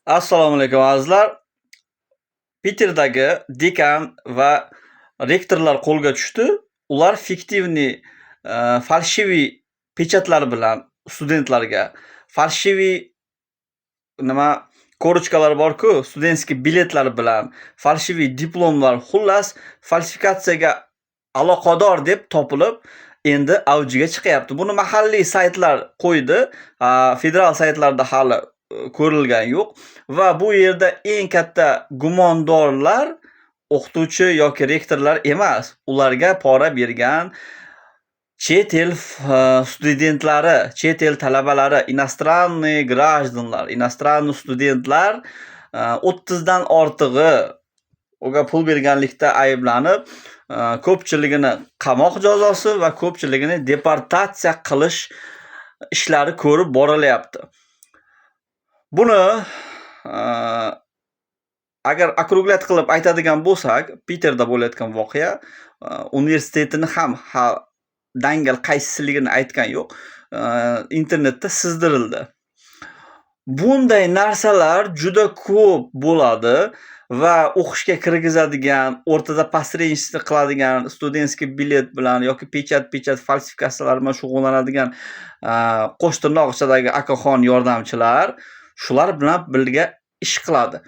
Assalomu alaykum, azizlar. Piterdagi dekan va rektorlar qo'lga tushdi. Ular фиктивный, фальшивый печать lar bilan studentlarga фальшивый nima, корочка lar bor-ku, студентский biletlar bilan, фальшивый diplomlar, xullas, falsifikatsiyaga aloqador deb topilib, endi avjiga chiqyapti. Buni mahalliy saytlar qo'ydi. Federal saytlarda hali ko'rilgani yo'q va bu yerda eng katta gumondorlar o'qituvchi yoki rektorlar emas, ularga pora bergan chet el studentlari, chet el talabalari, иностранный граждан lar, иностранный studentlar 30 dan ortig'i unga pul berganlikda ayblanib, ko'pchiligini qamoq jazosi va ko'pchiligini deportatsiya qilish ishlari ko'rib borilyapti. Buni agar округлять qilib aytadigan bo'lsak, Piterda bo'layotgan voqea, universitetini ham dangal qaysisiligini aytgan yo'q. Internetda sizdirildi. Bunday narsalar juda ko'p bo'ladi va o'qishga kirgizadigan, o'rtada посредничество qiladigan, студентский bilet bilan yoki печать falsifikatsiyalar bilan shug'ullanadigan qo'sh tirnoq ichidagi akaxon yordamchilar shular bilan birga ish qiladi.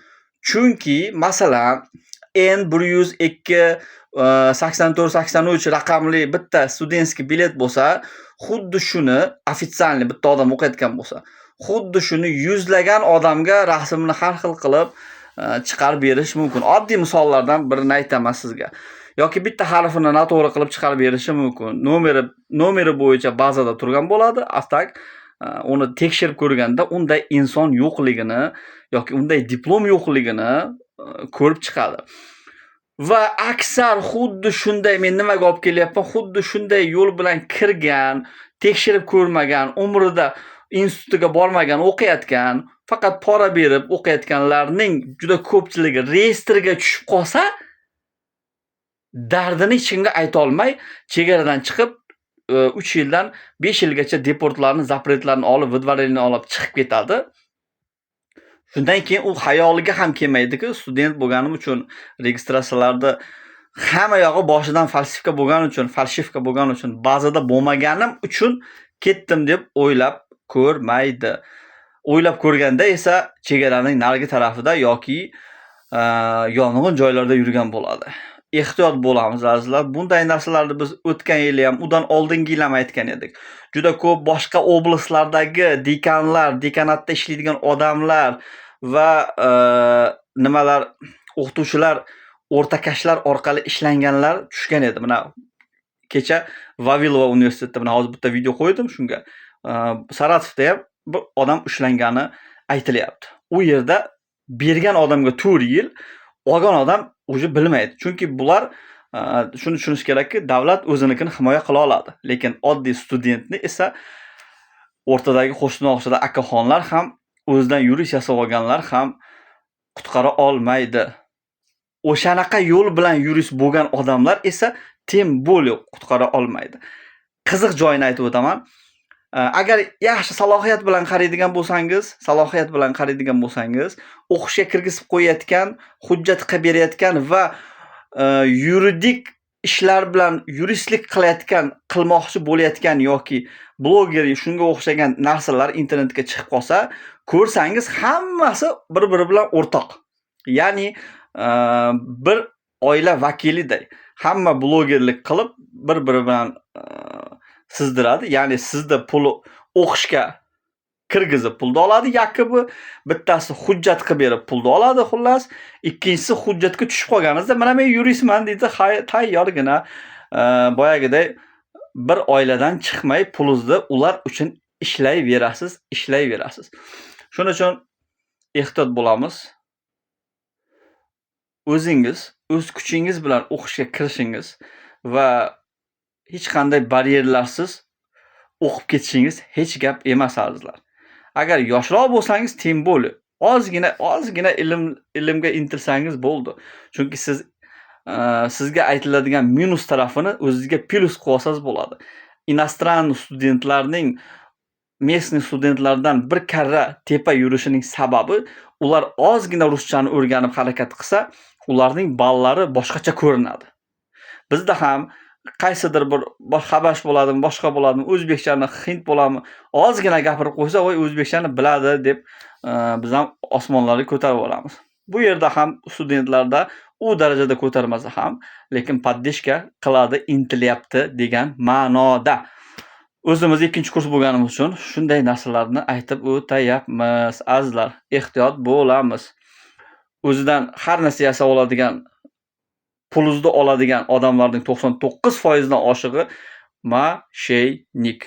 Chunki, masalan, N102 84 83 raqamli bitta студентский bilet bo'lsa, xuddi shuni официальный bitta odam o'qiyotgan bo'lsa, xuddi shuni yuzlagan odamga rasmini har xil qilib chiqarib berish mumkin. Oddiy misollardan birini aytaman sizga. Yoki bitta harfini noto'g'ri qilib chiqarib berishi mumkin. Nomeri bo'yicha bazada turgan bo'ladi. А так uni tekshirib ko'rganda unday inson yo'qligini yoki unday diplom yo'qligini ko'rib chiqadi. Va aksar xuddi shunday, men nimaga olib kelyapman, xuddi shunday yo'l bilan kirgan, tekshirib ko'rmagan, umrida institutiga bormagan, o'qiyotgan, faqat pora berib o'qiyotganlarning juda ko'pchiligi reyestrga tushib qolsa, dardini hech kimga aytolmay, chegaradan chiqib, 3 yildan 5 yilgacha deportlarni, запрет larni olib, выдворение olib chiqib ketadi. Shundan keyin u xayoliga ham kelmaydiki, student bo'lganim uchun registratsiyalarda hamma yog'i boshidan falsifika bo'lgani uchun, фальшивка bo'lgani uchun, bazada bo'lmaganim uchun ketdim deb o'ylab ko'rmaydi. O'ylab ko'rganda esa chegaraning narigi tarafida yoki yong'in joylarda yurgan bo'ladi. Ehtiyot bo'lamiz, azizlar. Bunday narsalarni biz o'tgan yili ham, undan oldingi yil ham aytgan edik. Juda ko'p boshqa oblastlardagi dekanlar, dekanatda ishlaydigan odamlar va nimalar, o'qituvchilar, o'rtakashlar orqali ishlanganlar tushgan edi. Mana kecha Vavilova universitetida, mana hozir bitta video qo'ydim shunga. Saratovda ham bir odam ushlangani aytilyapti. U yerda bergan odamga 4 yil, olgan odam уже bilmaydi. Chunki bular shuni tushunish kerakki, davlat o'zinikini himoya qila oladi. Lekin oddiy studentni esa o'rtadagi qo'shtirnoq akaxonlar ham, o'zidan yurist yasab olganlar ham qutqara olmaydi. O'shanaqa yo'l bilan yurist bo'lgan odamlar esa тем более qutqara olmaydi. Qiziq joyini aytib o'taman. Agar yaxshi salohiyat bilan qaraydigan bo'lsangiz, salohiyat bilan qaraydigan bo'lsangiz, o'qishga kirgizib qo'yayotgan, hujjat qilib berayotgan va yuridik ishlar bilan yuristlik qilayotgan, qilmoqchi bo'layotgan yoki bloger, shunga o'xshagan narsalar internetga chiqib qolsa, ko'rsangiz, hammasi bir-biri bilan o'rtoq. Ya'ni bir oila vakiliday. Hamma blogerlik qilib, bir-biri bilan sizdiradi. Ya'ni sizda puli o'qishga kirgizib pulni oladi якобы, bittasi hujjat qilib berib pulni oladi xullas, ikkinchisi hujjatga tushib qolganingizda, "Mana men yuristman", deydi, tayyorgina boyagiday bir oiladan chiqmay pulingizni ular uchun ishlayverasiz, ishlayverasiz. Shuning uchun ehtiyot bo'lamiz. O'zingiz o'z kuchingiz bilan o'qishga kirishingiz va hech qanday baryerlarsiz o'qib ketishingiz hech gap emas, azizlar. Agar yoshroq bo'lsangiz, тем более ozgina ozgina ilmga intilsangiz bo'ldi. Chunki sizga aytiladigan minus tarafini o'zizga plyus qilib olsangiz bo'ladi. Иностранный studentlarning Местный studentlardan bir karra tepa yurishining sababi, ular ozgina ruschani o'rganib harakat qilsa, ularning ballari boshqacha ko'rinadi. Bizda ham qaysidir bir habash bo'ladimi, boshqa bo'ladimi, o'zbekchani, hind bo'ladimi, ozgina gapirib qo'ysa, "Voy, o'zbekchani biladi", deb biz ham osmonlarga ko'tarib yuboramiz. Bu yerda ham studentlarda u darajada ko'tarmasa ham, lekin поддержка qiladi, intilyapti degan ma'noda. O'zimiz ikkinchi kurs bo'lganimiz uchun shunday narsalarni aytib o'tayapmiz. Azizlar, ehtiyot bo'lamiz. O'zidan har narsa yasab oladigan, pulizni oladigan odamlarning 99% dan oshig'i мошенник.